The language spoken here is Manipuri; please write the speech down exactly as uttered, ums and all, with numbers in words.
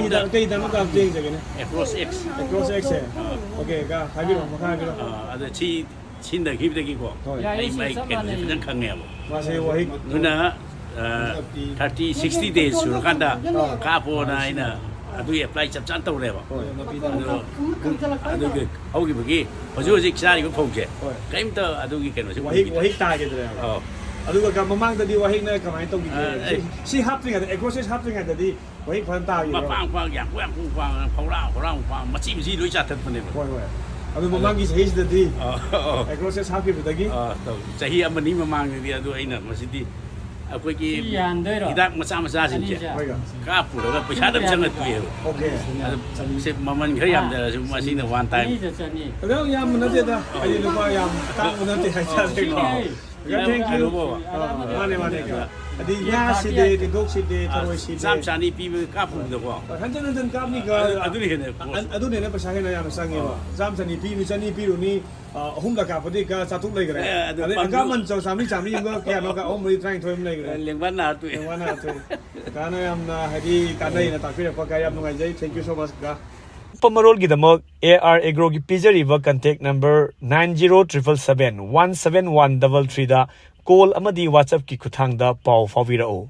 ꯀꯩ ꯍꯤꯗꯥꯛ, ꯀꯩ ꯍꯤꯗꯥꯛꯅꯣ ꯀꯥ ꯑꯝꯇ ꯌꯦꯡꯖꯒꯦꯅꯦ꯫ Across X. ꯑꯦꯀ꯭ꯔꯣꯁ ꯑꯦꯛꯁꯦ꯫ ꯑꯣꯀꯦ, ꯀꯥ ꯍꯥꯏꯕꯤꯔꯛꯑꯣ, ꯃꯈꯥ ꯍꯥꯏꯕꯤꯔꯛꯑꯣ꯫ ꯑꯥ, ꯑꯗ ꯁꯤ ꯁꯤꯖꯤꯟꯅꯈꯤꯕꯗꯒꯤꯀꯣ ꯍꯣꯏ꯫ ꯑꯩ ꯃꯥꯏ ꯀꯩꯅꯣꯁꯦ ꯐꯖꯅ ꯈꯪꯉꯦꯕ꯫ ꯃꯥꯁꯦ ꯋꯥꯍꯤꯛ ꯑꯗꯨꯅ ꯊꯥꯔꯇꯤ ꯁꯤꯛꯁꯇꯤ ꯗꯦꯖ ꯁꯨꯔꯀꯥꯟꯗ ꯀꯥꯞꯄꯣꯅ ꯑꯩꯅ ꯑꯗꯨꯒꯤ ꯑꯦꯄ꯭ꯂꯥꯏ ꯆꯞ ꯆꯥꯅ ꯇꯧꯔꯦꯕ꯫ ꯑꯗꯣ ꯑꯗꯨꯒꯤ ꯍꯧꯈꯤꯕꯒꯤ ꯍꯧꯖꯤꯛ ꯍꯧꯖꯤꯛ ꯆꯥꯔꯤꯕ ꯐꯧꯁꯦ ꯍꯣꯏ꯫ ꯀꯔꯤꯝꯇ ꯑꯗꯨꯒꯤ ꯀꯩꯅꯣꯁꯦ ꯋꯥꯍꯤꯛ ꯎꯈꯤꯗ꯭ꯔꯦ꯫ ꯋꯥꯍꯤꯛ ꯇꯥꯈꯤꯗ꯭ꯔꯦꯕ꯫ ꯑꯧ꯫ ꯑꯗꯨꯒ ꯀ- ꯃꯃꯥꯡꯗꯗꯤ ꯋꯥꯍꯤꯛꯅ ꯀꯃꯥꯏꯅ ꯇꯧꯈꯤꯒꯦ? ꯑ, ꯁꯤ, ꯑꯩ ꯁꯤ ꯍꯥꯞꯇ꯭ꯔꯤꯉꯩꯗ, ꯑꯦꯀ꯭ꯔꯣꯁ ꯑꯦꯛꯁ ꯍꯥꯞꯇ꯭ꯔꯤꯉꯩꯗꯗꯤ ꯋꯥꯍꯤꯛ ꯐꯖꯅ ꯇꯥꯈꯤꯕ꯭ꯔꯣ? ꯃꯄꯥꯡ ꯄꯥꯡ ꯌꯥꯝ ꯀꯣꯏ ꯌꯥꯝ ꯀꯣꯏ ꯄꯥꯡ ꯐꯧꯔꯥ ꯐꯧꯔꯥ ꯃꯄꯥꯡ ꯃꯆꯤ ꯃꯆꯤ ꯂꯣꯏ ꯆꯥꯊꯠꯄꯅꯦꯕ꯫ ꯍꯣꯏ, ꯍꯣꯏ꯫ ꯑꯗꯨ ꯃꯃꯥꯡꯒꯤ ꯆꯍꯤꯁꯤꯗꯗꯤ ꯑꯧ, ꯑꯧ꯫ ꯑꯦꯀ꯭ꯔꯣꯁ ꯑꯦꯛꯁ ꯍꯥꯞꯈꯤꯕꯗꯒꯤ ꯑꯥ, ꯇꯧ-, ꯆꯍꯤ ꯑꯃ ꯑꯅꯤ ꯃꯃꯥꯡꯗꯗꯤ ꯑꯗꯨ ꯑꯩꯅ ꯃꯁꯤꯗꯤ ꯑꯩꯈꯣꯏꯒꯤ ꯁꯤ ꯌꯥꯟꯗꯣꯏꯔꯣ? ꯍꯤꯗꯥꯛ ꯃꯆꯥ ꯃꯆꯥꯁꯤꯡꯁꯦ ꯑꯅꯤꯁꯦ? ꯍꯣꯏꯒ꯫ ꯀꯥꯞꯄꯨꯔꯒ ꯄꯩꯁꯥꯗ ꯑꯗꯨꯝ ꯆꯪꯉꯛꯄꯤꯑꯕ꯫ ꯑꯣꯀꯦ꯫ ꯑꯗꯨ ꯁꯦ ꯃꯃꯜ ꯈꯔ ꯌꯥꯝꯖꯔꯁꯨ ꯃꯁꯤꯅ ꯋꯥꯟ ꯇꯥꯏꯝ꯫ ꯑꯅꯤꯗ ꯆꯅꯤ꯫ ꯑꯗꯨ ꯌꯥꯝ ꯌꯥꯝꯕ ꯅꯠꯇꯦꯗ꯫ ꯑꯩꯗꯤ ꯂꯨꯄꯥ ꯌꯥꯝ ꯇꯥꯡꯕ ꯅꯠꯇꯦ ꯍꯥꯏꯇꯥꯔꯦꯀꯣ꯫ ꯁꯤꯅꯦ꯫ ꯌꯥꯝ ꯊꯦꯡ ꯌꯨ꯫ ꯀꯩꯅꯣ ꯐꯥꯎꯕ꯫ ꯑꯥ, ꯃꯥꯅꯦ, ꯃꯥꯅꯦ꯫ ꯑꯗꯩ ꯉꯥ ꯁꯤꯗꯦ, ꯇꯦꯡꯀꯣꯛ ꯁꯤꯗꯦ, ꯊꯔꯣꯏ ꯁꯤꯗꯦ꯫ ꯆꯥꯝ ꯆꯥꯅꯤ ꯄꯤꯕ ꯀꯥꯞꯄꯨꯕꯗꯀꯣ꯫ ꯍꯟꯖꯟ ꯍꯟꯖꯟ ꯀꯥꯞꯅꯤ ꯀ-, ꯑꯗꯨ-, ꯑꯗꯨꯅ ꯍꯦꯟꯅ ꯀꯣꯁ꯫ ꯑ-, ꯑꯗꯨꯅ ꯍꯦꯟꯅ ꯄꯩꯁꯥ ꯍꯦꯟꯅ ꯌꯥꯝꯅ ꯆꯪꯉꯦꯕ꯫ ꯆꯥꯝ ꯆꯅꯤ ꯄꯤꯅꯤ, ꯆꯅꯤ ꯄꯤꯔꯨꯅꯤ, ꯑ, ꯑꯍꯨꯝꯗ ꯀꯥꯞꯄꯗꯤ ꯀ ꯆꯥꯇ꯭ꯔꯨꯛ ꯂꯩꯈ꯭ꯔꯦ꯫ ꯑꯦ, ꯑꯗꯨ ꯑꯗꯩ ꯄꯥꯝꯕꯤ- ꯑꯀꯥꯞꯃꯟ ꯆ-, ꯆꯥꯝꯃꯔꯤ, ꯆꯥꯝꯃꯔꯤ ꯑꯃꯒ ꯀꯌꯥꯅꯣ ꯀ ꯑꯍꯨꯝ ꯃꯔꯤ ꯇꯔꯥꯅꯤꯊꯣꯏ ꯑꯃ ꯂꯩꯈ꯭ꯔꯦ꯫ ꯂꯦꯡꯕꯥꯟ ꯅꯥ ꯇꯣꯛꯑꯦ꯫ ꯌꯦꯡꯉꯣ ꯅꯥ ꯇꯣꯛꯑꯦ꯫ ꯀꯥꯅ ꯌꯥꯝꯅ ꯍꯥꯏꯗꯤ ꯀꯥꯟꯅꯩꯅ ꯇꯥꯛꯄꯤꯔꯛꯄ ꯀ ꯌꯥꯝ ꯅꯨꯡꯉꯥꯏꯖꯩ꯫ Thank you so much ꯀ꯫ ꯑꯀꯨꯞꯄ ꯃꯔꯣꯜꯒꯤꯗꯃꯛ ꯑꯦ ꯑꯥꯔ ꯑꯦꯒ꯭ꯔꯣꯒꯤ ꯄꯤꯖꯔꯤꯕ contact number nine zero triple seven one seven one double threeꯗ call ꯑꯃꯗꯤ WhatsAppꯀꯤ ꯈꯨꯠꯊꯥꯡꯗ ꯄꯥꯎ ꯐꯥꯎꯕꯤꯔꯛꯎ꯫